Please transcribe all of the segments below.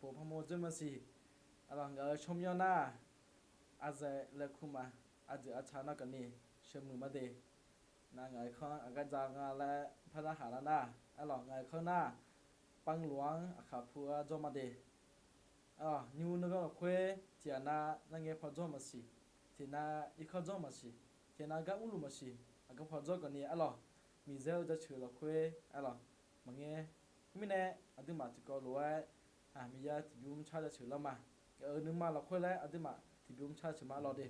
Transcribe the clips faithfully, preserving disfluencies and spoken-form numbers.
Pof parmov dzeur maqsiq. Arlawq, ngaq-euq tsawrmyanr nar, aqzaeq laeqhmq ma, aqdui aqtsaq nar kawvni sheuqmuiq ma de. Nar ngaq-euq kanr aqgar dzaq nga laer par narhaq lar nar, arlawq, ngaq-euq kanr nar, panlof-anr aqkaq pu-aer dzawr ma de. Arlawq, nymr nuiganr lafkhoer tiqghaq nar narngae paw dzawr maqsiq. Tiqnar irkanr dzawr maqsiq. Tiqnar gar mrluf maqsiq. Aqgar paw dzawr kawvni arlawq, Miqyaer-euq jaceuq lafkhoer arlawq, maqngae. Khoermirnae, aqduimaf tiqkawv lof-aer Miqyaer tiqbymr car jaceuq lar ma. Gaq-euq nuima lafkhoer laer aqduimaf tiqbymr car jaceuq ma arlawq de.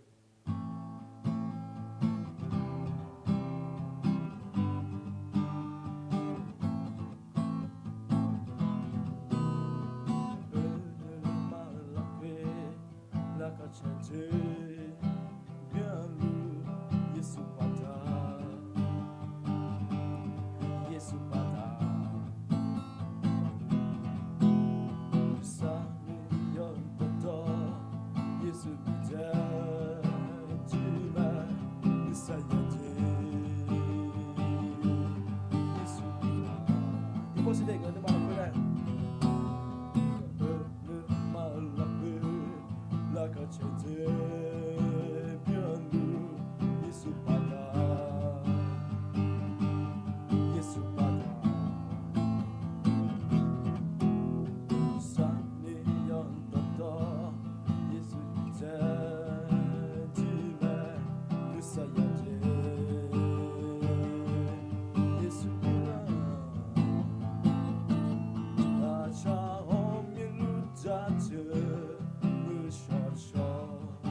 Nuima lafkhoer, laqkhaq caer jeq byanluf, Yeqsur paqda, Yeqsur paqda, saqni yawdawqtawv, Yeqsur bidzae, jir ma, nuisar ya jeq, Yeqsur paqda. Tiqpov siqle gaq nuima lafkhoer laer, nuima lafkhoer, laqkhaq caer jeq byanluf, Yeqsur paqda, Yeqsur paqda, saqni yawdawqtawv, Yeqsur bidzae, jir ma, nuisar ya jeq, Yeqsur paqda. Aqcawq-anr myaerluf jaceuq muiq shawq shawq,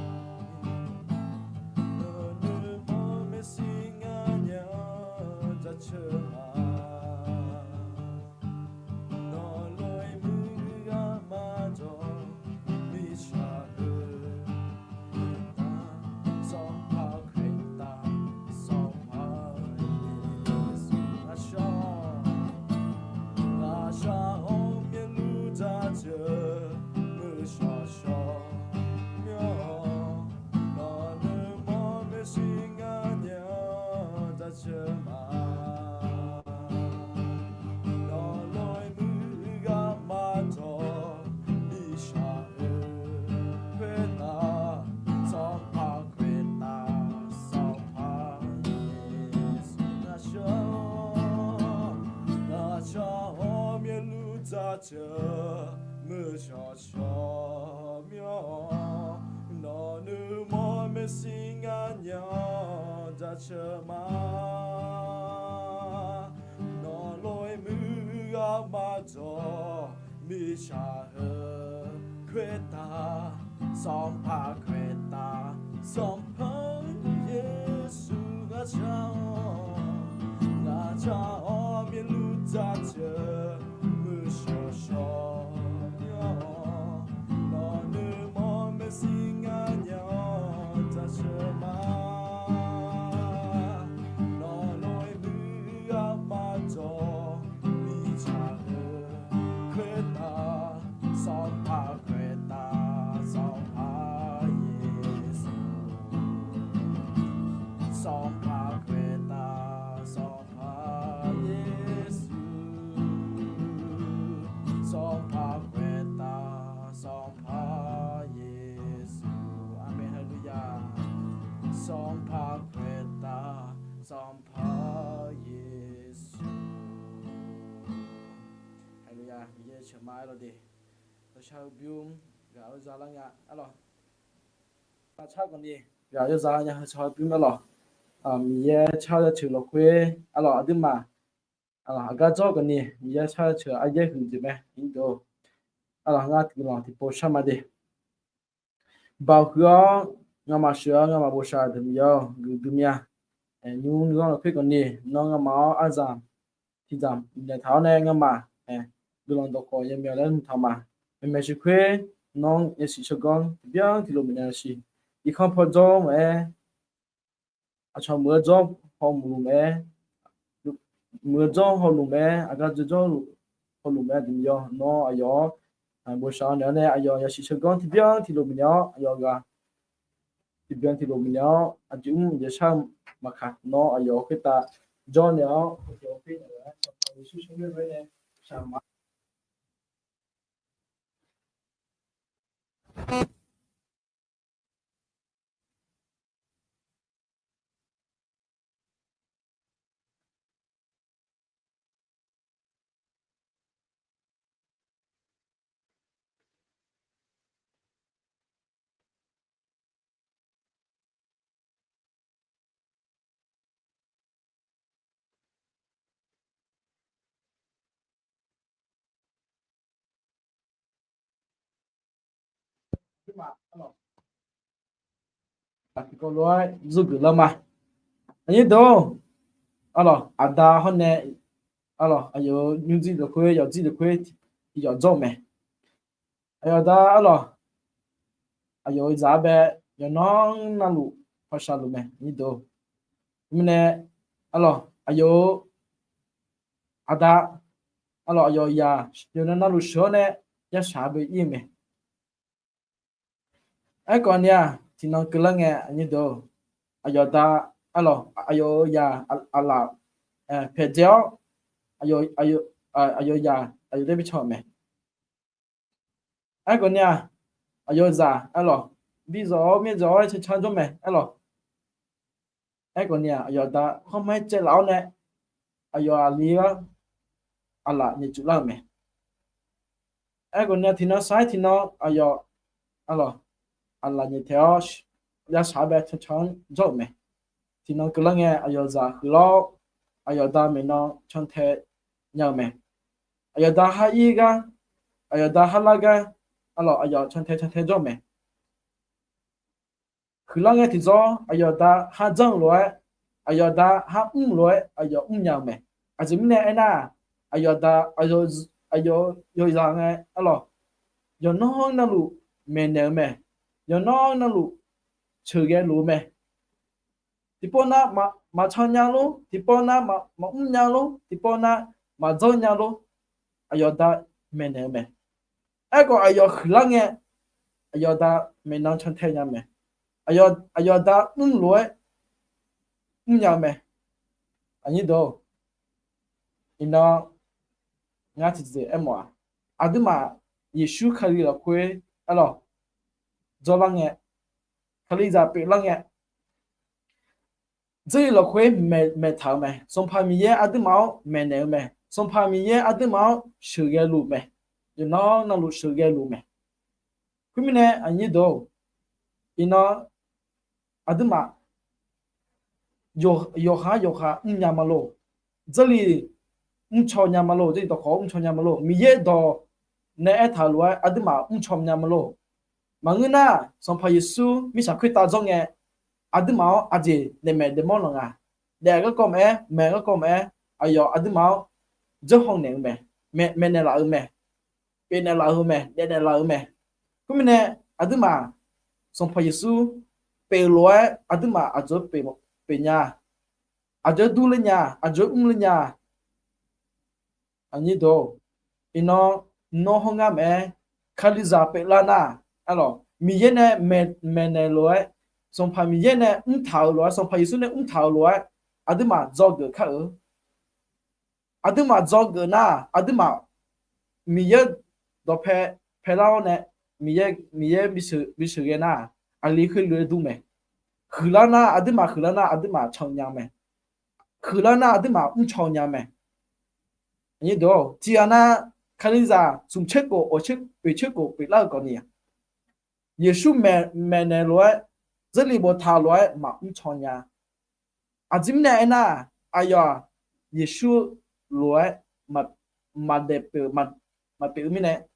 nawq nuima maersir ngar nya-anr jaceuq ma. Nawq lof-aer muiq-eu ghaq maqjawq, mirtsaq heu khoertav, Sanqpaq Kalizaq, Sanqpaq Yeqsur aqcawq, aqcawq-anr myaerluf jaceuq muiq shawq shawq myanr-awq. Nawq nuima maersir ngar nya-anr jaceuq ma. Nawq lof-aer muiq-eu ghaq maqjawq, mirtsaq heu khoertav, Sanqpaq Kalizaq, Sanqpaq Yeqsur aqcawq, aqcawq-anr myaerluf jaceuq muiq shawq shawq myanr-awq. Nawq nuima maersir ngar nya-anr jaceuq ma. Nawq lof-aer muiq-eu ghaq maqjawq, mirtsaq heu khoertav, Sanqpaq Kalizaq, Sanqpaq Yeqsur aqcawq, aqcawq-anr myaerluf jaceuq muiq shawq shawq myanr-awq. Nawq nuima maersir ngar nya-anr jaceuq ma. Nawq lof-aer muiq-eu ghaq maqjawq, mirtsaq heu khoertav, Sanqpaq Kalizaq, Sanqpaq Yeqsur, Sanqpaq Kalizaq, Sanqpaq Yeqsur, Sanqpaq Kalizaq, Sanqpaq Yeqsur. Aqmeq, haleluya. Sanqpaq Kalizaq, Sanqpaq Yeqsur. Haleluya. Miqyaer ceuq ma-aer lawr de. Dawqshaq-eu bymr ghaq-eu za lar nga arlawq. Aqcar kawvni ghaq-eu za nya-eu shaq-eu bymr arlawq. Miqyaer car jaceuq lafkhoer arlawq, aqduimaf aqgar dzawr kawvni Miqyaer car jaceuq aryaer huiq jeq mae. Arlawq, ngar tiqlanq tiqpov shar ma de. Baoq huiq-awr ngamaf sheuq-awr ngamaf bof shaq deuq Miqyaer-awr, guiqdui mya. Nymr nuiganr lafkhoer kawvni nawr ngamaf-awr aryamq tiqzaq bifnaeq taq-awr nae ngamaf guiqlanq dawqkawq yamyaq laer mqtaq ma. Maeqmaeq sheuqkhoer nawr yasiq shawrganr tiqbyan tiqlof bifnaeq-a siq. Irkanr paw dzawr maqaer, aqcawq muiq-eu dzawr hawmuiq luf maqaer, muiq-eu dzawr hawluf maqaer, aqgar dzoe dzawr hawluf maqaer, aqdui Miqyaer-awr, nawr aqyawf-anr bof shaq-awr naeq-awr nae aqyawf yasiq shawrganr tiqbyan tiqlof bifnaeq-awr, aqyawf ghaq tiqbyan tiqlof bifnaeq-awr, aqjeq mr jeq shar-eu maqkaq, nawr aqyawf khoertav jawrnaeq-awr, aqyawf khoer aqyawf-aer Sanqpaq Yeqsur shawr-eu lof-aer nae shaq ma. Aqtiqkawv lof-aer zurgeuf lar ma. Aqnyir deuq-or, arlawq, aqda hawr nae, arlawq, aqyawf-euq nymrdzir lafkhoer yawfdzir lafkhoer tiqyawf jawr-eu mae. Aqyawf da arlawq, aqyawf-euq zaq-anr bae yawqnan navluf hawshaq luf mae. Aqnyir deuq-or, mirnae, arlawq, aqyawf-euq aqda, arlawq, aqyawf zaq yawqnan navluf sheuq-awr nae yashaq-anr bae ir-eu mae. Aerkhawf ni-aq, tiqnan keuvlar ngae, aqnyir deuq-or, aqyawf da, arlawq, aqyawf-euq zaq aqlaf paeqdzae-awr, aqyawf zaq aqyawf tae bi can-euq mae. Aerkhawf ni-aq, aqyawf zaq arlawq, bi zawq-awr mir zawq-awr cancan jawr mae arlawq. Aerkhawf ni-aq, aqyawf da khawr ma-aer caev laf-awr nae, aqyawf aqli-anr aqlaf nyaefcuf lar-euq mae. Aerkhawf ni-aq, tiqnan sar-aer tiqnan aqyawf, arlawq, aqlaf nyaeftaeq-awr yashaq-anr bae cancan-anr jawr-euq mae. Tiqnan keuvlar ngae, aqyawf zaq huiqlar-awr, aqyawf da maeqnan cantae nya-eu mae. Aqyawf da har ir gar, aqyawf da har lar gar, arlawq, aqyawf cantae cantae jawr-eu mae. Huiqlar ngae tiqjawr, aqyawf da har janr-eu lof-aer, aqyawf da har mr-eu lof-aer aqyawf mrnya-eu mae. Aqjeq mirnae aernar, aqyawf da, aqyawf, aqyawf yawzaq ngae arlawq, yawqnan navluf maeqnaeq-eu mae. Yawqnan navluf sheuqghae luf-eu mae. Tiqpov nar maqcan nya lor, tiqpov nar maqmr nya lor, tiqpov nar maqjanr nya lor, aqyawf da maeqnaeq-eu mae. Aerkhawf aqyawf huiqlar ngae, aqyawf da maeqnan cantae nya mae. Aqyawf da mr lof-aer mrnya-eu mae. Aqnyir deuq-or, iqnan ngar tiqjeq aermawf-aq, aqduimaf Yeqsur Kali lafkhoer arlawq, jawrlar ngae, Kalizaq pyeuflar ngae, Jarlif lafkhoer maeqtaq-eu mae. Sanqpaq Miqyaer aqduimaf-anr maeqnaeq-eu mae. Sanqpaq Miqyaer aqduimaf-anr sheuqghae luf mae. Yawqnan navluf sheuqghae luf mae. Khoermirnae aqnyir deuq-or, iqnan aqduimaf yawqha yawqha mrnya ma lor. Jarlif mrcaw nya ma lor. Jarlif dawqkawq-anr mrcaw nya ma lor. Miqyaer dawq nae aertaq-euq lof-aer aqduimaf mrcaw nya ma lor. Maqngeur nar, Sanqpaq Yeqsur mirtsaq khoertav jawr ngae, aqduimaf-anr aqjeq daefmaeq daefmawr lanq nga. Daef garkawv maqaer, maeq garkawv maqaer, aqyawf aqduimaf-anr janrhaw naeq-eu mae, maeqnaeq laf-eu mae, pyeufnaeq laf-eu mae, daefnaeq laf-eu mae. Khoermirnae, aqduimaf Sanqpaq Yeqsur pyeuf lof-aer aqduimaf aqjox-aer pyeuf nya, aqjox-aer durler nya, aqjox-aer mrler nya. Aqnyir deuq-or, iqnan nawr hawr ngar maqaer, Kalizaq pyeuflar nar, arlawq, Miqyaer nae maeqnaeq lof-aer, Sanqpaq Miqyaer nae mrtaq-euq lof-aer, Sanqpaq Yeqsur nae mrtaq-euq lof-aer, aqduimaf dzawgeuf kar-eu. Aqduimaf dzawgeuf nar, aqduimaf Miqyaer dawqpae paelar-awr nae, Miqyaer, Miqyaer bisheuq ghae nar, aqli khoerlof-aer dur mae. Huiqlar nar, aqduimaf huiqlar nar, aqduimaf caw nya mae. Huiqlar nar, aqduimaf mrcaw nya mae. Tiqghaq nar, Kalizaq smq tser khof, oeq tser khof pyeuflar-eu khawf ni, Yeqsur maeqnaeq lof-aer, Jarlif boftaq lof-aer maqmr caw nya. Aqjeq mirnae aernar, aqyawf-aq Yeqsur lof-aer maqdaef pyeuf, maqpyeuf-eu mirnae,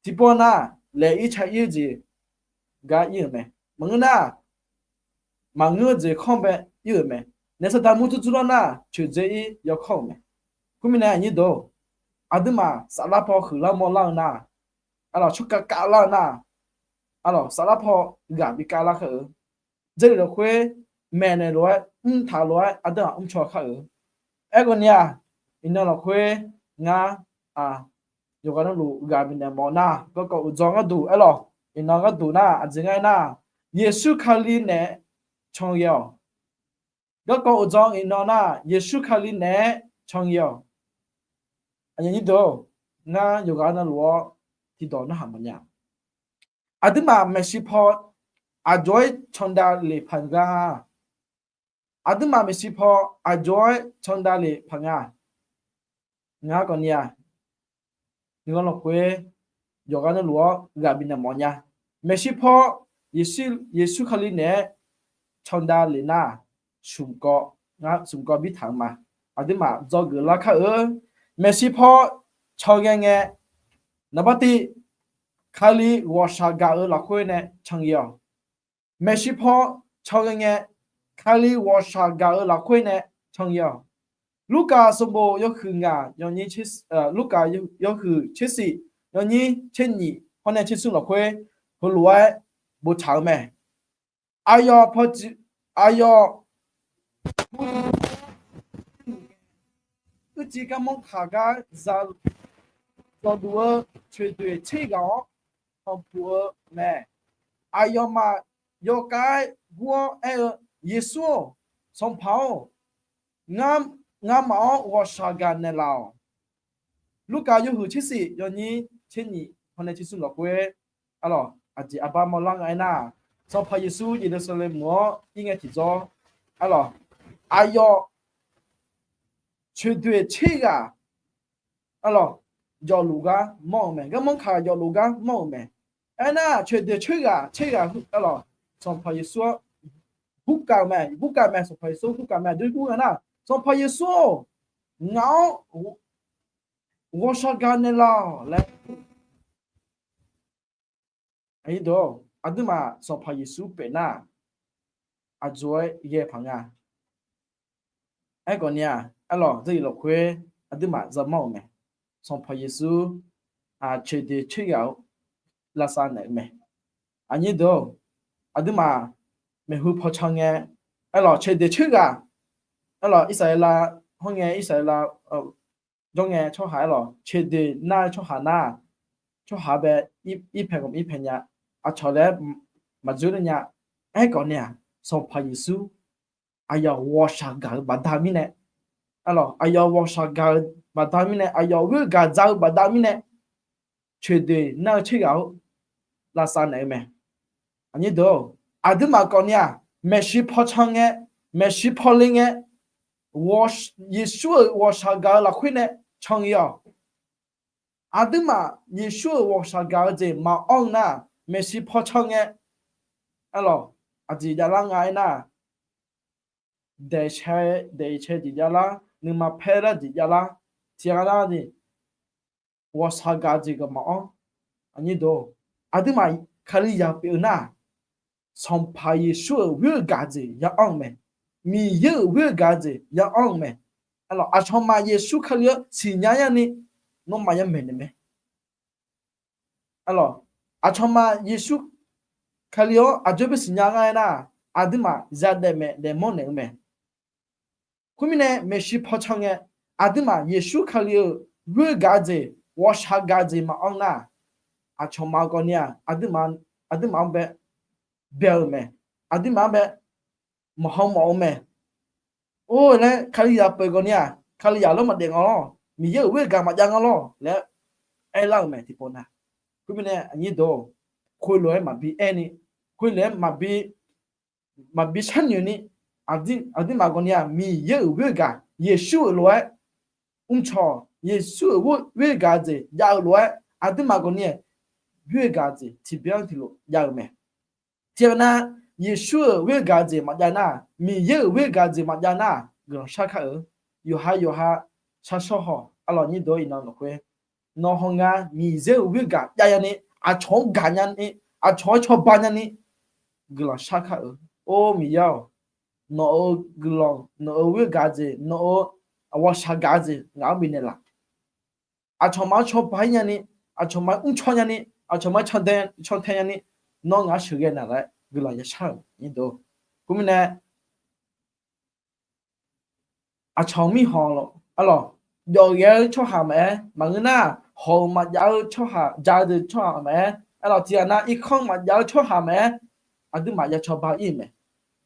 tiqpov nar, laeq-ir ca-ir-eu jeq gar ir-euq mae. Maqngeur nar, maqngeur-eu jeq kanr bae ir-euq mae. Naef saqdaq mur dzurdzur lar nar, coeqdzae-ir yawkawr-euq mae. Khoermirnae aqnyir deuq-or, aqduimaf saflar paw huiqlar mawrlar-eu nar, arlawq, tsawrkhav kavlar-eu nar, arlawq, saflar paw ghaq bi kavlar kar-eu. Jarlif lafkhoer maeqnaeq lof-aer, mrtaq lof-aer aqduimaf mrcaw kar-eu. Aerkhawf ni-aq, iqnan lafkhoer ngar yawqghaq navluf ghaq bifnaeq mawf nar, garkawv uqdzan gharduq aerlawq, iqnan gharduq nar aqjeq ngar aernar, Yeqsur Kali naeq-aer can ghae-awq. Garkawv uqdzan iqnan nar, Yeqsur Kali naeq-aer can ghae-awq. Aqyuif aqnyir deuq-or, ngar yawqghaq navluf-awr tiqdawq narhaq mawfnya. Aqduimaf maeqshi paw aqjox-aer candav lef paq nga. Aqduimaf maeqshi paw aqjox-aer candav lef paq nga. Ngar khawf ni-aq, nuiganr lafkhoer yawqghaq navluf-awr ghaq bifnaeq mawf nya. Maeqshi paw Yeqsur, Yeqsur Kali naeq-aer candav lef nar, smq kawv, ngar smq kawv birtaq-eu ma. Aqduimaf dzawgeuf lar kar-eu. Maeqshi paw can ghae ngae, naqbar tiv, Kali ghawqshaq gaq-eu lafkhoer nae can ghae-awq. Maeqshi paw can ghae ngae, Kali ghawqshaq gaq-eu lafkhoer nae can ghae-awq. Lurkaf sanqbof yawhuiq ngaq yawnyir tser, Lurkaf yawhuiq tser shif yawnyir tser nyif hawr nae tser smr lafkhoer heulof-aer boftaq-eu mae. Aqyawf paw, aqyawf uicuiv garmanr kaq gar za, zawqduq-eu coeqdoeq tser ghaq-awr tanqpuq-eu mae. Aqyawfmaf yawkhav-aer gur-awr aer-eu, Yeqsur-or, Sanqpaq-or, ngamaf-anr ghawqshaq gaq naeqlaf-awq. Lurkaf yawhuiq tser shif yawnyir tser nyif hawr nae tser smr lafkhoer, arlawq, aqjeq arbar mawrlar nga aernar, Sanqpaq Yeqsur Yeqlursaqlaeq meuq-anr ir ngae tiqjawr, arlawq, aqyawf coeqdoeq tser ghaq, arlawq, jawfluf gar mawr-euq mae. Garmanr kaq jawfluf gar mawr-euq mae. Aernar, coeqdoeq tser ghaq tser ghaq, arlawq, Sanqpaq Yeqsur-anr hurkav-eu mae, hurkav-eu mae, Sanqpaq Yeqsur hurkav mae, aqjox-aer gur nga nar, Sanqpaq Yeqsur-or, ngaq-anr ghawqshaq gaq naeqlaf-awq laer. Aqduimaf Sanqpaq Yeqsur pyeuf nar, aqjox-aer ghae paq nga. Aerkhawf ni-aq, arlawq, zaqyo lafkhoer aqduimaf zamanr-euq mae. Sanqpaq Yeqsur coeqdoeq tser ghaq-eu lavsav naeq-eu mae. Aqnyir deuq-or, aqduimaf maeqhu paw can ngae, arlawq, coeqdoeq tser ghaq, arlawq, Irsaqleqlav hawr ngae, Irsaqleqlav jawr ngae tsawrhaq, arlawq, coeqdoeq nar-eu tsawrhaq nar, tsawrhaq bae irpaeq ghawqmya irpaeq nya, aqcawq laer maqdzoer nya. Aerkhawf ni-aq, Sanqpaq Yeqsur aqyawf ghawqshaq gaq-eu baqda mirnae, arlawq, aqyawf ghawqshaq gaq-eu baqda mirnae, aqyawf ghoer gaq dza-eu baqda mirnae, coeqdoeq nar-eu tser ghaq-anr lavsav naeq-eu mae. Aqnyir deuq-or, aqduimaf khawf ni-aq, maeqshi paw can ngae, maeqshi paw le ngae, Yeqsur-euq ghawqshaq gaq-eu lafkhoer nae can ghae-awq. Aqduimaf Yeqsur-euq ghawqshaq gaq-eu jeq maqanr-eu nar, maeqshi paw can ngae, arlawq, aqjeq javlar nga aernar, daeqshae daeqshae jeq javlar, nuima paer lar jeq javlar, tiqghaq nar ni ghawqshaq gaq jeq gaq maqanr. Aqnyir deuq-or, aqduimaf Kalizaq pyeuf-eu nar, Sanqpaq Yeqsur-euq ghoer-eu gaq jeq ya anr-eu mae. Miqyaer-euq ghoer-eu gaq jeq ya anr-eu mae. Arlawq, aqcawq ma Yeqsur Kali-anr siqnya yar ni, nawmaf ya maeqnaeq mae. Arlawq, aqcawq ma Yeqsur Kali-anr aqjox-aer bi siqnya ngar aernar, aqduimaf yadaef maeq daefmawr naeq-eu mae. Khoermirnae, maeqshi paw can ngae, aqduimaf Yeqsur Kali-euq ghoer-eu gaq-eu jeq, ghawqshaq gaq-eu jeq maqanr nar, aqcawq ma khawf ni-aq, aqduimaf-anr bae byae-eu mae. Aqduimaf-anr bae maqhaw mawf-eu mae. Or laer, Kalizaq pyeuf khawf ni-aq, Kalizaq lawr maqdaef nga lawr, Miqyaer-euq ghoer-eu gaq maqjav nga lawr laer aerlar-euq mae tiqpov nar. Khoermirnae aqnyir deuq-or, khoerlof-aer maqbi aer ni, khoerlof-aer maqbi maqbi sharnoeq ni, aqduimaf khawf ni-aq, Miqyaer-euq ghoer-eu gaq, Yeqsur-euq lof-aer mrcaw, Yeqsur-euq ghoer-eu gaq-eu jeq jav-eu lof-aer, aqduimaf khawf ni-aq, ghoer-eu gaq-eu jeq tiqbyan tiqlof jav-eu mae. Tiqghaq nar, Yeqsur-euq ghoer-eu gaq-eu jeq maqjav nar, Miqyaer-euq ghoer-eu gaq-eu jeq maqjav nar, guiqlanq shar kar-eu. Yawqha yawqha sharshawr haw, arlawq nyir deuq-or, iqnan lafkhoer nawr hawr ngar Miqyaer-euq ghoer-eu gaq jav nyani, aqcawq-anr gaq nyani, aqcawq-anr cawba nyani, guiqlanq shar kar-eu. Or Miqyaer-awq, nawq-euq guiqlanq, nawq-euq ghoer-eu gaq-eu jeq, nawq-euq ghawqshaq gaq-eu jeq ngaq-anr bifnaeq laf. Aqcawq ma-anr cawba-ir nyani, aqcawq ma-anr mrcaw nyani, aqcawq ma-anr cantae nyani, nawr ngaq-anr sheuqghae naeqlaf-aer guiqlanq yashar-euq nyir deuq-or. Khoermirnae, aqcawq mirkhanq, arlawq, jawf ghae-eu tsawrhaq maqaer, maqngeur nar, hawq-euq maqjav-eu tsawrhaq, jav-eu deuq tsawrhaq maqaer, arlawq, tiqghaq nar irkanr maqjav-eu tsawrhaq maqaer, aqduimaf ya cawba-ir-euq mae.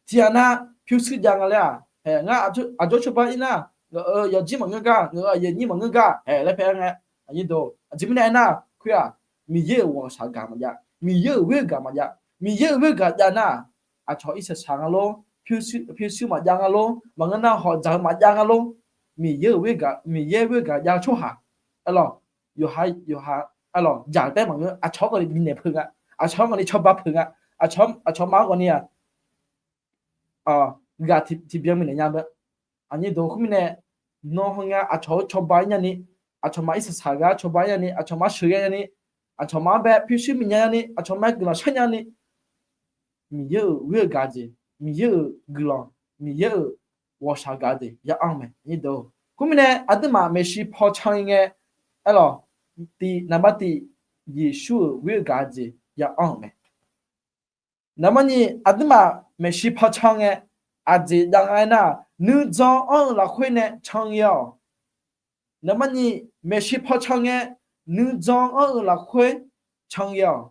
Tiqghaq nar pyurshuir jav nga laer-aq, haeq ngar aqjox cawba-ir nar, ngaq-euq yawqjir maqngeur gar, ngaq-euq aqyuif aqnyir maqngeur gar haeq laer paer-aer ngae, aqnyir deuq-or, aqjeq mirnae aernar, khoer-aq, Miqyaer-euq ghawqshaq gaq maqjav. Miqyaer-euq ghoer-eu gaq maqjav. Miqyaer-euq ghoer-eu gaq jav nar, aqcawq irsaq saq nga lor, pyurshuir maqjav nga lor, maqngeur nar hawq dzaq-eu maqjav nga lor. Miqyaer-euq ghoer-eu gaq, Miqyaer ghoer-eu gaq jav-eu tsawrhaq, aerlawq, yawqha, yawqha, aerlawq, dzaq taef maqngeur, aqcawq-anr khawf ni binaeq peuq nga, aqcawq-anr khawf ni cawba peuq nga, aqcawq, aqcawq ma-anr khawf ni-aq, ghaq tiqbyan minaeq nya mae. Aqnyir deuq, khoermirnae, nawr hawr ngar aqcawq-anr cawba-ir nyani, aqcawq ma irsaq saq gha-anr cawba-ir nyani, aqcawq ma sheuqghae nyani, aqcawq ma-anr bae pyurshuir miqnya nyani, aqcawq ma-aer guiqlanq shar nyani, Miqyaer-euq ghoer-eu gaq jeq, Miqyaer-euq guiqlanq, Miqyaer-euq ghawqshaq gaq-eu jeq ya anr-eu mae. Khoermirnae, aqduimaf maeqshi paw can ngae, aerlawq, tiq, naqbar tiq, Yeqsur-euq ghoer-eu gaq-eu jeq ya anr-euq mae. Naqbar nyiq, aqduimaf maeqshi paw can ngae, aqjeq jav nga aernar, nuijan anr-eu lafkhoer nae can ghae-awq. Naqbar nyiq, maeqshi paw can ngae, nuijan anr-eu lafkhoer can ghae-awq.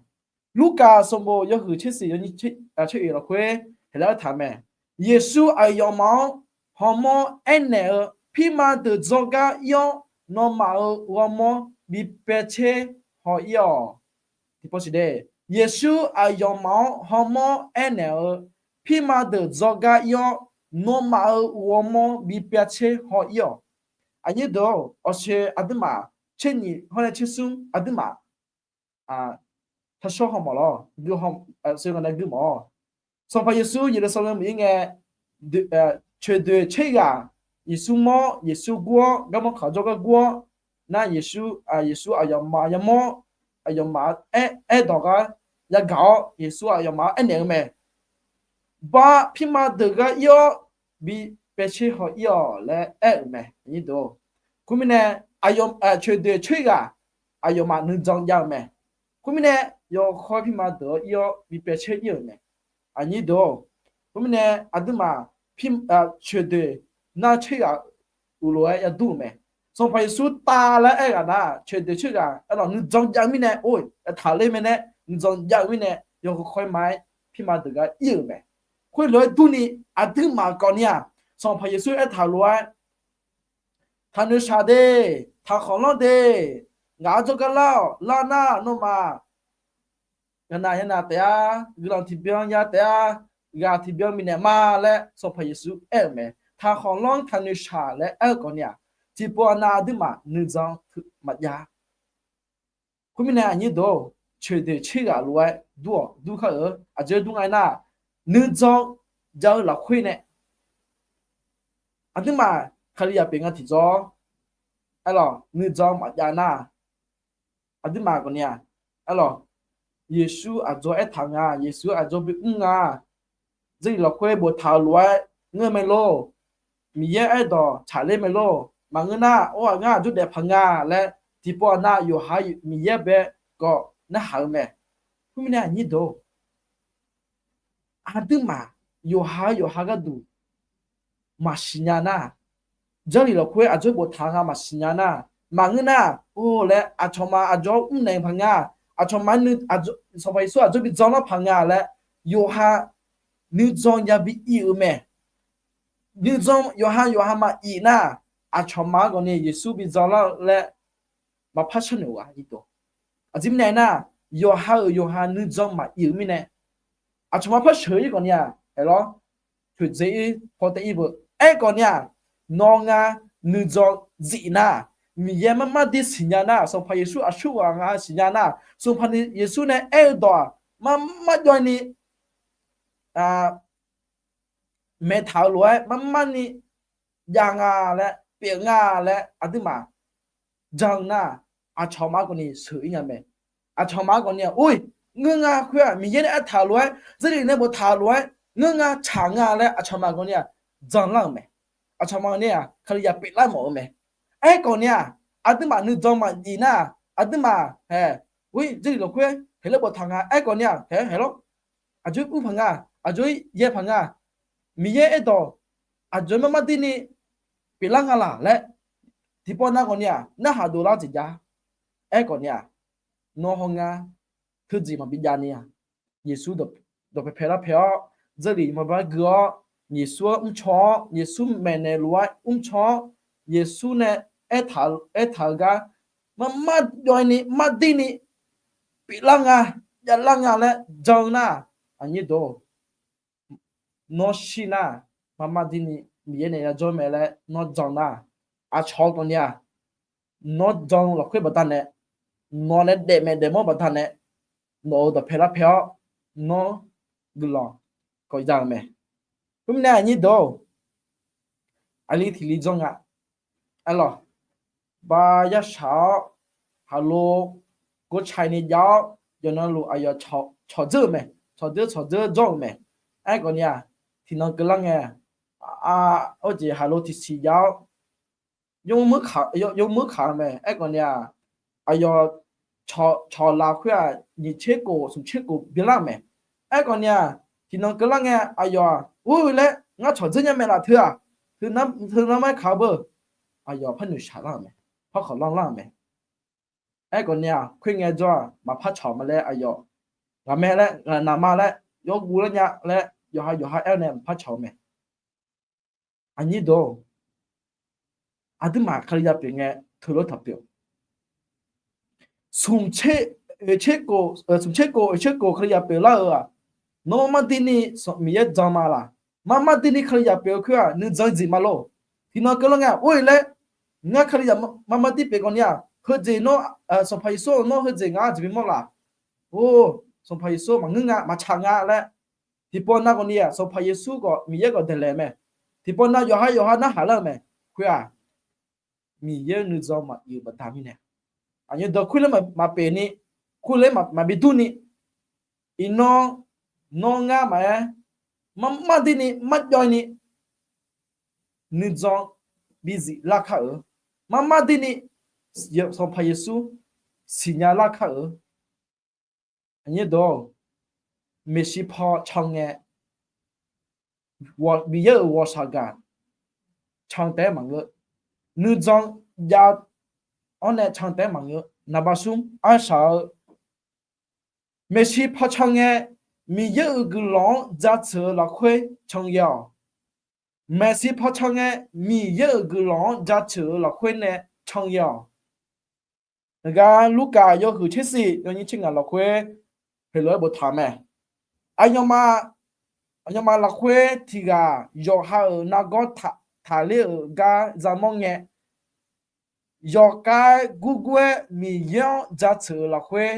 Lurkaf sanqbof yawhuiq tser siq yawnyir tser oeq lafkhoer haeqlar aertaq mae. Yeqsur aqyawfmaf-anr hawmawr aernaeq-eu, Pirma deuq dzawgar ir-awr, nawmaf-euq ghawrmawr bi pyaev tser haw ir-awq. Tiqpov siq de, Yeqsur aqyawfmaf-anr hawmawr aernaeq-eu, Pirma deuq dzawgar ir-awr, nawmaf-euq ghawrmawr bi pyaev tser haw ir-awq. Aqnyir deuq-or, awqshoe aqduimaf, tser nyiq hawr nae tser smr aqduimaf taqshawr haw mawf lawr, gui haw, seuq nga nae gui mawf-awr. Sanqpaq Yeqsur Yeqlursaqlaeq meuq-ir ngae, coeqdoeq tser ghaq Yeqsur mawr, Yeqsur gur-awr, garmanr kaq jawrgar gur-awr, nar Yeqsur, Yeqsur aqyawfmaf yamawr, aqyawfmaf aerdawq gar yagaq-awr, Yeqsur aqyawfmaf-anr aernaeq-eu mae. Bar, pirma deuq gar ir-awr, bi pyaev tser haw ir-awq laer aer-euq mae. Khoermirnae, coeqdoeq tser ghaq aqyawfmaf nuijan jav-eu mae. Khoermirnae, yawkhaw-aer pirma deuq-anr ir-awr bi pyaev tser ir-euq mae. Aqnyir deuq-or, khoermirnae, aqduimaf, coeqdoeq nar tser ghaq uqlof-aer yadur-euq mae. Sanqpaq Yeqsur tav laer aer-eu ghaq nar, coeqdoeq tser ghaq aerlawq nuijan jav-eu mirnae, or, taqler mae nae nuijan jav-eu mirnae, yawkhaw khaw-aer ma-aer pirma deuq gar ir-euq mae. Khoerlof-aer durni, aqduimaf kawfni-aq, Sanqpaq Yeqsur aertaq lof-aer, taqnoeq shaq de, taqkhanq lanr de, ngaq-anr jawrgar lar-awq, lar nar nawmaf yanav yanav taef-a, guiqlanq tiqbyan ya taef-a, ghaq tiqbyan bifnaeq ma laer Sanqpaq Yeqsur aer-euq mae. Taqkhanq lanr taqnoeq shaq laer aer-eu kawfni-aq, tiqpov-a nav aqduimaf nuijan maqjav. Khoermirnae aqnyir deuq-or, coeqdoeq tser ghaq lof-aer dur-awq, dur kar-euq aqjeq dur nga aernar, nuijan jav-eu lafkhoer nae aqduimaf Kalizaq pyeuf nga tiqjawr, aerlawq nuijan maqjav nar, aqduimaf kawfni-aq, aerlawq, Yeqsur aqdzawq aertaq nga, Yeqsur aqdzawq bimr nga, Jarlif lafkhoer boftaq-eu lof-aer ngeur mae lor. Miqyaer aerdawq tsaqler mae lor. Maqngeur nar, or-aq, ngar aqjox daef paq nga laer, tiqpov-a nav yawqha Miqyaer bae kawv narhaq-eu mae. Khoermirnae aqnyir deuq-or, aqduimaf yawqha-eu yawqha gharduq maqsiq nya nar, Jarlif lafkhoer aqjox boftaq nga maqsiq nya nar, maqngeur nar, or laer aqcawq ma aqjox-anr mrnaeq paq nga, aqcawq ma, Sanqpaq Yeqsur aqjox bi janlar paq nga laer, yawqha nuijan yabi ir-eu mae. Nuijan yawqha yawqha maqir nar, aqcawq ma-anr gawqni Yeqsur bi janlar-eu laer maqpar sharnoeq-a. Aqjeq mirnae aernar, yawqha-euq yawqha nuijan maqir-eu mirnae, aqcawq ma par sheuq-ir gawqni-aq, aerlawq, toeqdzae-ir paw taef-ir beu. Aerkhawf ni-aq, nawr ngar nuijan zif nar, Miqyaer marmar dir siqnya nar, Sanqpaq Yeqsur aqsur ghaq nga siqnya nar, Sanqpaq Yeqsur nae aer-eu dawq-aq, marmar jawr ni maeqtaq-eu lof-aer marmar ni jav nga laer pyeuf nga laer aqduimaf jan-eu nar, aqcawq ma-anr gawqni sheuq-ir nya mae. Aqcawq ma-anr gawqni-aq, or, ngeur nga khoer-aq, Miqyaer nae aertaq-euq lof-aer, Jarlif nae boftaq-euq lof-aer ngeur nga tsaq nga laer aqcawq ma gawqni-aq, janlar-euq mae. Aqcawq ma gawqni-aq, Kalizaq pyeuflar mawf-eu mae. Aerkhawf ni-aq, aqduimaf nuijan maqjif nar, aqduimaf hae, or, Jarlif lafkhoer haeq laer boftaq nga, aerkhawf ni-aq, haeq, haeq lawr, aqjox-aer ur paq nga, aqjox-aer yaer paq nga, Miqyaer aerdawq aqjox-aer marmar dir ni pyeuflar nga laq laer, tiqpov nav gawqni-aq, narhaq dovlar jeq jav. Aerkhawf ni-aq, nawr hawr ngar teujeq maqbi jav ni-aq, Yeqsur dawqpae pae lar pae-awr, Jarlif maqbar gui-awr, Yeqsur-anr mrcaw-awr, Yeqsur maeqnaeq lof-aer mrcaw-awr, Yeqsur nae aertaq-eu gar marmar jawr ni mardir ni pyeuflar nga. javlar nga laer jan-eu nar, aqnyir deuq-or, nawr shir nar, mar mar dirni Miqyaer nae yajawr mae laer nawr jan nar, aqcawq-eu kawfni-aq, nawr jan-eu lafkhoer baqdanae, nawq nae daefmaeq daefmawr baqdanae, nawq-euq dawqpae larpae-awr, nawr guiqlanq kawv za-eu mae. Khoermirnae aqnyir deuq-or, aqli tiq li janr nga. Aerlawq, ba yarshaq-awr, khaqlo gov caini jav-awr, yawqnan luf aqyawf cawqdzeur-euq mae, cawqdzeur cawqdzeur jawr-euq mae. Aerkhawfni-aq, tiqnan keuvlar ngae, a, hawjeq khaqlo tiqsiq jav-awr, yawmuiq kaq-eu mae. Aerkhawfni-aq, aqyawf cawq lafkhoer-aq, nyiq tser khof smq tser khof byanlar-euq mae. Aerkhawfni-aq, tiqnan keuvlar ngae aqyawf-aq, or-eu laer ngar cawqdzeur nya mae laf teu-aq, teu nar mar-aer kaq-eu beu, aqyawf par noeqshaq lar-euq mae, par khawqlanr lar-euq mae. Aerkhawfni-aq, khoerngae jawr-aq maqpar cawq ma laer aqyawf, ghaqmae laer, ghaqnaq ma laer, yawguv lar nya laer yawqha yawqha aer-awr nae maqpar cawq-eu mae. Aqnyir deuq-or, aqduimaf Kali ya pyeuf ngae teulof taq pyeuf. Smq tser khof, smq tser khof oeq tser khof Kali ya pyeuflar-euq-aq, nawr mar mar dirni Miqyaer jan ma laq? Mar mar dirni Kali ya pyeuf-eu khoer-aq nuijan jeq ma lor. Tiqnan keuvlar ngae or-eu laer, ngar Kali ya mar mar dir pyeuf khawfni-aq, heujeq nawr, Sanqpaq Yeqsur-euq nawr heujeq ngar jeq bimawr laf? Or, Sanqpaq Yeqsur maqngeur nga, maqtsaq nga laer, tiqpov nav khawfni-aq Sanqpaq Yeqsur khawf Miqyaer khawf daeqlaeq mae. Tiqpov nav yawqha yawqha narhaq lar-eu mae. Khoer-aq, Miqyaer-euq nuijan maqyuif-eu baqda mirnae, aqnyir deuq khoerler maqpyeuf ni, khoerler maqbi durni, iqnan nawr ngar maqaer, mar mar dirni marjawv ni nuijan bizif lar kar-euq, mar mar dirni Sanqpaq Yeqsur siqnya lar kar-euq. Aqnyir deuq-or, maeqshi paw can ngae, Miqyaer-euq ghawqshaq gaq can taef-aer maqngeur. Nuijan jav-awr nae can taef-aer maqngeur. Naqbaq smr arshaq-eu maeqshi paw can ngae, Miqyaer-euq guiqlanq-anr jaceuq-eu lafkhoer can ghae-awq. Maeqshi paw can ngae, Miqyaer-euq guiqlanq-anr jaceuq-eu lafkhoer nae can ghae-awq. Naqgar Lurkaf yawhuiq tser shif yawnyir tser ngaq lafkhoer heulof-aer boftaq mae. Aqyawfmaf, aqyawfmaf lafkhoer tiq ghaq yawqha-euq nargawr taqler-euq gar yamawr ngae, yawkhav gurgur-aer Miqyaer-anr jaceuq-eu lafkhoer,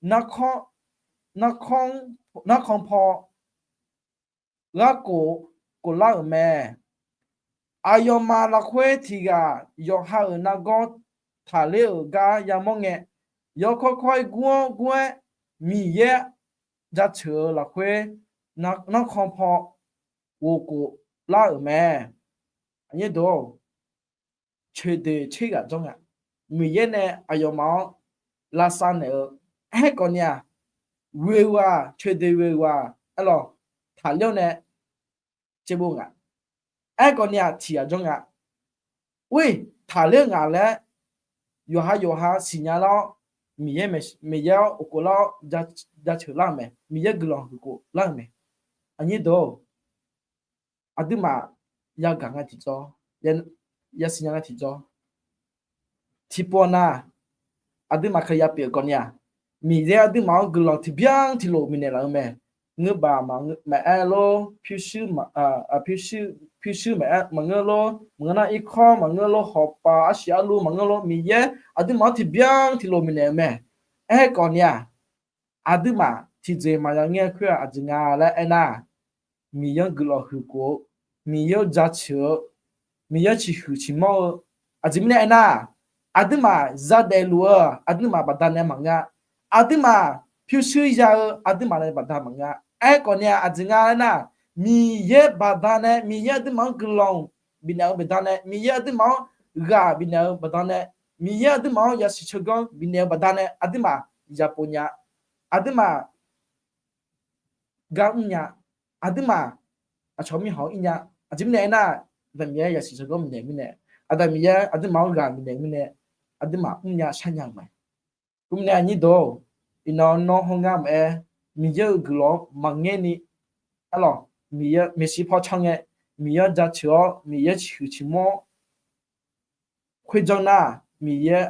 narkhan, narkhan paw gharkhof khoflar-euq mae. Aqyawfmaf lafkhoer tiq ghaq yawqha-euq nargawr taqler-euq gar yamawr ngae, yawkawr kawr-aer gur-anr gur-aer Miqyaer jaceuq-eu lafkhoer, narkhan paw ghofkhof lar-euq mae. Aqnyir deuq-or, coeqdoeq tser ghaq janr nga. Miqyaer nae aqyawfmaf-anr lavsav naeq-eu, aerkhawfni-aq, ghoeq ghaq, coeqdoeq ghoeq ghaq aerlawq, taqler-awr nae caerbov nga. Aerkhawfni-aq, tiq ghaq janr nga. Or-iq, taqler-eu ngaq laer yawqha yawqha siqnya lar-awr, Miqyaer, Miqyaer-anr ghofkhof lar-awr jaceuq lar-euq mae. Miqyaer guiqlanq huiqkhof lar-euq mae. Aqnyir deuq-or, aqduimaf yagaq nga tiqjawr, yasiqnya nga tiqjawr. Tiqpov nar, aqduimaf Kali ya pyeuf-eu kawfni-aq, Miqyaer aqduimaf-anr guiqlanq tiqbyan tiqlof bifnaeq laf-eu mae. Ngeur baq maqaer lor, pyurshuir, pyurshuir maqaer maqngeur lor, maqngeur nar irkawr maqngeur lor, hawqpaf arsiq arluv maqngeur lor, Miqyaer aqduimaf-anr tiqbyan tiqlof bifnaeq-eu mae. Aerkhawfni-aq, aqduimaf tiqjeq maqya ngaer-eu khoer-aq aqjeq nga laer aernar, Miqyaer-anr guiqlanq huiqkhof-eu, Miqyaer-anr jaceuq-eu, Miqyaer-anr ciqhuiq ciqmawr-eu, aqjeq mirnae aernar, aqduimaf yadaef luf-eu aqduimaf baqdanae maqngeur-a. Aqduimaf pyurshuir ya-eu aqduimaf nae baqda maqngeur-a. Aerkhawfni-aq aqjeq nga aernar, Miqyaer baqdanae, Miqyaer aqduimaf-anr guiqlanq bifnaeq-eu baqdanae, Miqyaer aqduimaf-anr ghaq bifnaeq-eu baqdanae, Miqyaer aqduimaf-anr yasiq tsawrganr bifnaeq-eu baqdanae aqduimaf yaqpov nya. Aqduimaf gar mrnya. Aqduimaf aqcawq mirkhanq-anr ir nya. Aqjeq mirnae aernar, Aqda Miqyaer yasiq tsawrganr bifnaeq mirnae, Aqda Miqyaer aqduimaf-anr ghaq bifnaeq mirnae, aqduimaf mrnya sharnya-eu mae. Khoermirnae aqnyir deuq-or, iqnan nawr hawr ngar maqaer, Miqyaer-euq guiqlanq-anr maqngaer ni, aerlawq, Miqyaer maeqshi paw can ngae, Miqyaer-anr jaceuq-awr Miqyaer ciqhuiq ciqmawr khoerjanr nar, Miqyaer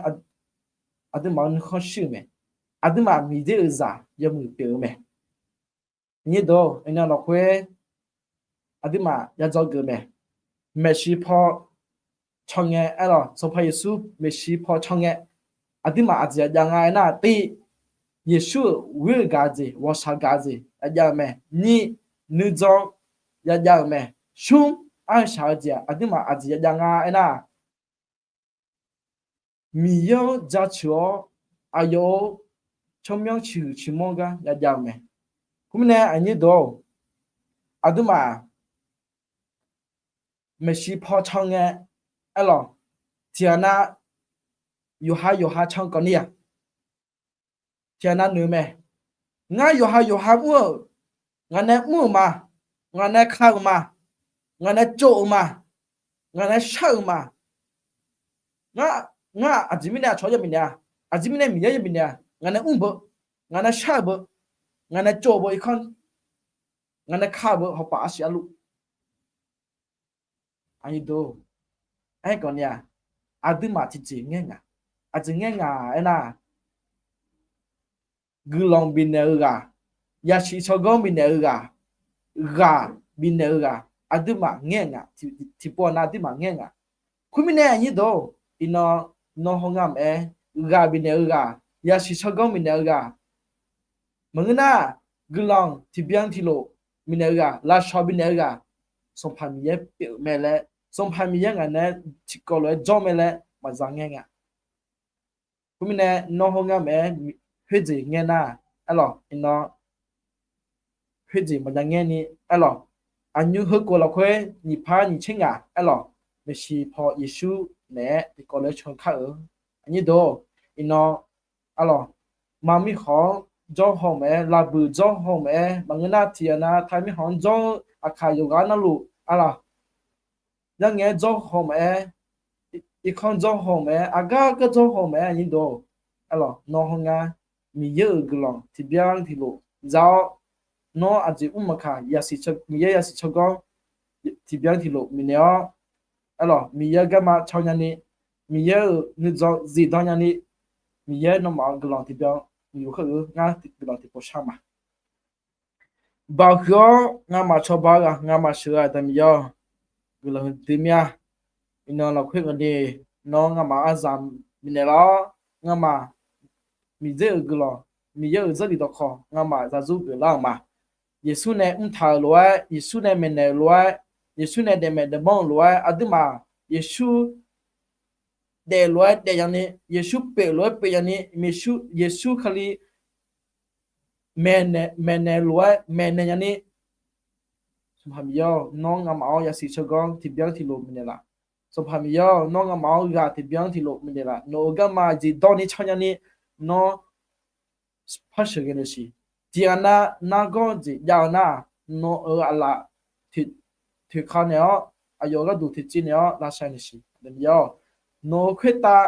aqduimaf-anr nuikhanr shir-euq mae. aqduimaf Miqyaer-euq zaq yawmuiq pyeuf-eu mae. Aqnyir deuq-or, iqnan lafkhoer aqduimaf yadzawr geuf mae. Maeqshi paw caw ngae aerlawq, Sanqpaq Yeqsur maeqshi paw caw ngae, aqduimaf aqjeq yajav nga aernar, tiv, Yeqsur-euq ghoer-eu gaq-eu jeq, ghawqshaq gaq-eu jeq yajav-eu mae. Nyiq, nuijan yajav-euq mae. Smr, arshaq-eu jeq-aq, aqduimaf aqjeq yajav nga aernar, Miqyaer-anr jaceuq-awr aqyawf-euq tsawrmyanr ciqhuiq ciqmanr gar yajav-eu mae. Khoermirnae aqnyir deuq-or, aqduimaf maeqshi paw caw ngae aerlawq, tiqghaq nav yawqha yawqha caw kawv ni-aq, tiqghaq nav noeq-eu mae. Ngar yawqha yawqha mr-euq, ngaq nae mr-euq ma, ngaq nae ka-euq ma, ngaq nae tsov-euq ma, ngaq nae shar-euq ma. Ngar, ngar aqjeq mirnae aqcawq yawbif naeq-a, aqjeq mirnae Miqyaer yawbif naeq-a, ngaq nae mr-eu beu, ngaq nae shar-euq beu, ngaq nae tsov-eu beu irkanr, ngaq nae ka-euq beu hawpaf arsiq arluf. Aqnyir deuq-or, aerkawv ni-aq, aqduimaf tiqjeq ngaer ngaq, aqjeq ngaer ngaq aernar, guiqlanq bifnaeq-eu ghaq, yasiq tsawrganr bifnaeq-eu ghaq, ghaq bifnaeq-eu ghaq, aqduimaf ngaer ngaq, tiqpov nav aqduimaf ngaer ngaq. Khoermirnae aqnyir deuq-or, iqnan nawr hawr ngar maqaer, ghaq bifnaeq-eu ghaq, yasiq tsawrganr bifnaeq-eu ghaq, maqngeur nar, guiqlanq tiqbyan tiqlof bifnaeq-eu ghaq, lafshawq bifnaeq-eu ghaq, Sanqpaq Miqyaer pyeuf-eu mae laer, Sanqpaq Miqyaer ngaq nae tiqkawv lof-aer jawr mae laer maqza ngaer nga. Khoermirnae nawr hawr ngar maqaer, khoerjeq ngaer nar, aerlawq, iqnan khoerjeq maqjav ngaer ni, aerlawq, aqnymr heukhof lafkhoer nyiq par nyiq tser ngaq, aerlawq, maeqshi paw Yeqsur naeq-aer tiqkawv lof-aer can kar-eu. Aqnyir deuq-or, iqnan, aerlawq, ma mirkhanq-anr jawr haw maqaer, laqbuiq jawr haw maqaer, maqngeur nar tiqghaq nav ta mirkhanq-anr jawr-eu aqkaq yawqghaq navluf, aerlawq, yangaeq-aer jawr haw maqaer, irkanr jawr haw maqaer, aqgar gar jawr haw maqaer, aqnyir deuq-or, aerlawq, nawr hawr ngar Miqyaer-euq guiqlanq tiqbyan tiqlof za-awr, nawr aqjeq mr maqkaq, Miqyaer yasiq tsawrganr tiqbyan tiqlof bifnaeq-awr, aerlawq, Miqyaer garma caw nyani, Miqyaer-euq nuijan zifdan nyani, Miqyaer nawmaf-anr guiqlanq tiqbyan yuf kar-eu ngar guiqlanq tiqpov shar ma. Baoq huiq-awr ngamaf cawba-eu ghaq, ngamaf sheuq-eu aqda Miqyaer-awq, guiqlanq huiqdui mir-a. Iqnan lafkhoer ngaq ni, nawr ngamaf arzaq bifnaeq lar-awr, ngamaf Miqyaer-euq guiqlanq, Miqyaer-euq zanrdui dawqkawq ngamaf zaqzur geuflar-euq ma. Yeqsur nae mrtaq-euq lof-aer, Yeqsur nae maeqnaeq-euq lof-aer, Yeqsur nae daefmaeq daefmanr-euq lof-aer, aqduimaf Yeqsur daef lof-aer daef nyani, Yeqsur pyeuf lof-aer pyeuf nyani, Yeqsur, Yeqsur Kali maeqnaeq, maeqnaeq lof-aer maeqnaeq nyani, Sanqpaq Miqyaer-awq, nawr ngamaf-anr yasiq tsawrganr tiqbyan tiqlof bifnaeq laf. Sanqpaq Miqyaer-awq, nawr ngamaf-anr ghaq tiqbyan tiqlof bifnaeq laf. Nawq-euq garma zifdan ni caw nyani, nawr par sheuqghae naeq siq. Tiqghaq nav nargawr jeq jav-eu nar-aq, nawq-euq aqlaf toeqka naeq-awr, aqyawf gharduq toeqciv naeq-awr lavsav naeq siq. Aqda Miqyaer-awq, nawq-euq khoertav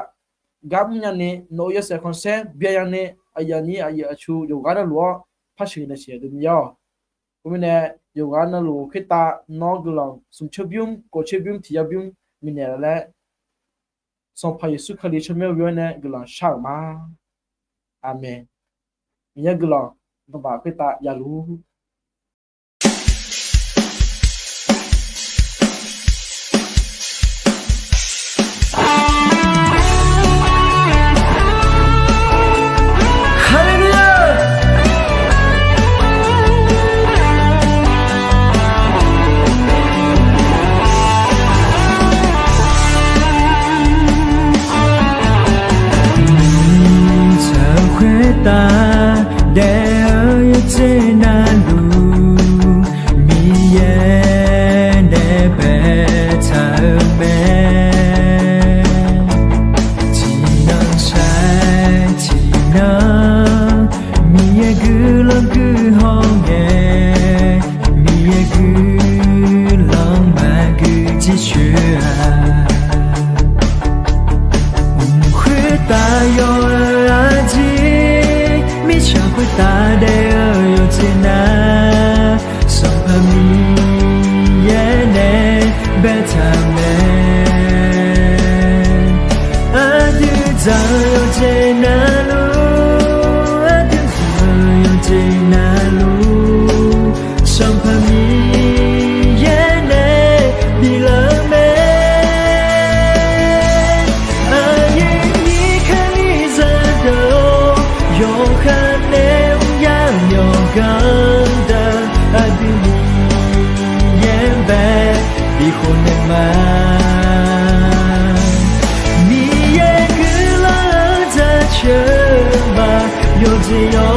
gar mr nyani, nawq-euq yawshaef khanqsaer byan nyani, aqyuif aqnyir aqyuif aqtsu yawqghaq navluf-anr par sheuqghae naeq siq. Aqda Miqyaer-awq, khoermirnae, yawqghaq navluf khoertav nawr guiqlanq smq coer bymr, kof coer bymr, tiq ya bymr bifnaeq laf laer, Sanqpaq Yeqsur Kali tsawrmyanr ghoe-awr nae guiqlanq shar-euq ma. Aqmeq. Miqyaer guiqlanq nawmaf khoertav javluf. Haleluya! Tsaq khoertav daef-eu yawqjeq navluf, Miqyaer nae baetaq-eu mae. Tiqnan shaq tiqnan, Miqyaer guiqlanq guiqhaw ngae, Miqyaer guiqlanq maqgui jircoer-a. Mq khoertav yaw-eu arjir, mirtsaq khoertav daef-eu yawqjeq nar, Sanqpaq Miqyaer nae baetaq mae. Aqdui dzaq-eu yawqjeq navluf, ma. Miqyaer guiqlanq-anr jaceuq ma. Yawqjeq yawq